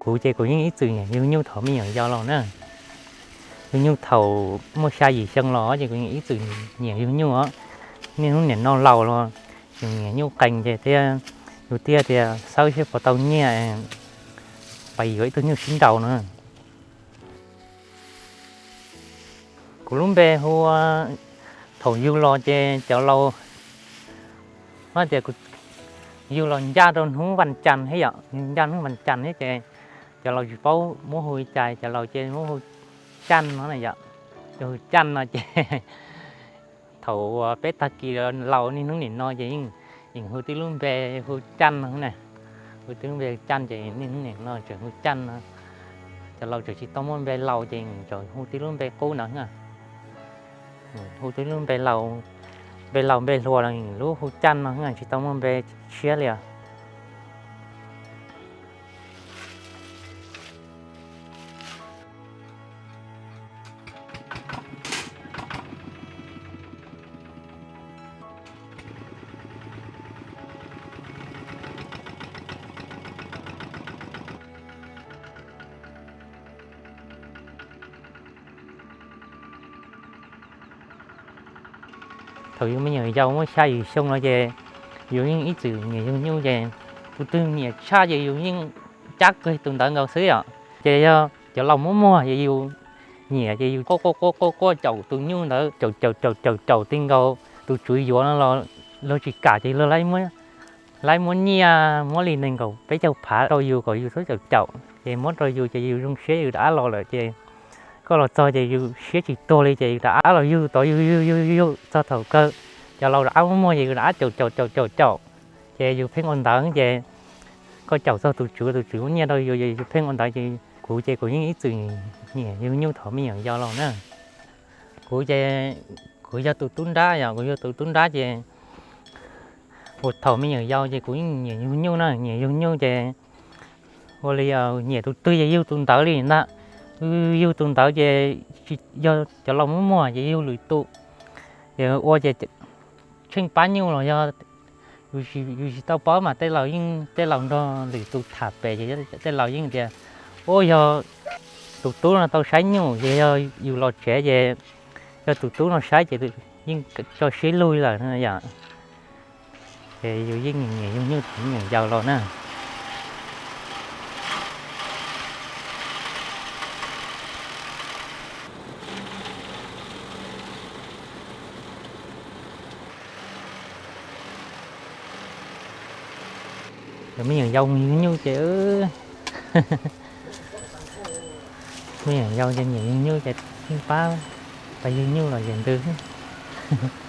Kuv ces kuv yeej ib txwm nyiam yug nyuj thaum me nyuam yaus los na. Yug nyuj thaum muaj xya yim xyoo los ces kuv yeej ib txwm nyiam yug nyuj os. Niaj hnub nim no laus los tseem nyiam nyuj qees ces thiaj, yus thiaj tias xawb seb puas tau nyiaj pais yuav ib tug nyuj sib nraus na. Kuv lub npe hu, thaum yug los ces cov laus, no tias yug los ncaj rau hnub vas cas thiab yom, ncaj hnub vas cas thiab ces cov laus tsis paub muab hu li cas, cov laus ces muab hu Caj no na yom. Hu Caj no ces thaum uas peb tag kis laus niaj hnub nim no ces yeej hu tib lub npe hu Caj no na. Hu tib lub npe Caj ces niaj hnub nim no tseem hu Caj no. Cov laus tseem tsis tau muaj npe laus ces tseem hu tib lub npe qub ntawd na. Hu tib lub npe laus, npe laus npe hluas los lub hu Caj no, tsis tau muaj npe tshiab li os. Thaum yus me nyuam yaus muaj xya yim xyoo no ces yus yeej ib txwm nyiam yug nyuj ces tus twg nyiam tshaj ces yus yeej cab kiag tus ntawd nkaus xwb yom. Ces yog cov laus muab muag ces yus nyiam ces yus quaj quaj quaj quaj caum tus nyuj ntawd, caum caum caum caum caum ti nkaus tus tswv yuav no los luag tsis kam ces luag laib muab nyiaj muab li nees nkaum peb caug phav rau yus kom yus txhob caum caum. Ces muab rau yus ces yus zoo siab yus rov qab los lawm ces koj los txog ces yus siab tsis tuag li ces yus rov qab los yug tod, yug yug yug yug txog thaum kawg cov laus rov qab muab muag ces yus rov qab caum caum caum caum caum. Ces yus pheej ua ntawd ces koj caum txog tus tswv, tus tswv muab nyiaj rau yus, yus pheej ua ntawd ces kuv ces kuv yeej ib txwm nyiam yug nyuj thaum me nyuam yaus los na. Kuv ces kuv yog tus tub nrab yom, kuv yog tus tub nrab ces ua thaum me nyuam yaus ces kuv yeej nyiam yug nyuj na, nyiam yug nyuj ces ua li nyiam tus twg ces yug tus ntawd li ntag. Yug tus ntawd ces yog cov laus muab muag ces yug lwm tus. Ces ua ces tsheej pab nyuj los yog yus tsis tau paub mas tej laus yeej, tej laus nrog lwm tus tham pem ces tej laus yeej tias, ub, yog tus tub no tau saib nyuj ces yog yus los tsev ces yog tus tub no saib ces yeej tso siab lug lawm yom. Ces yus yeej nyiam yug nyuj thaum me nyuam yaus los na. Yog me nyuam yaus mus yug nyuj ces, me nyuam yaus ces nyiam yug nyuj ces yeej pab pab yug nyuj los yus ntws.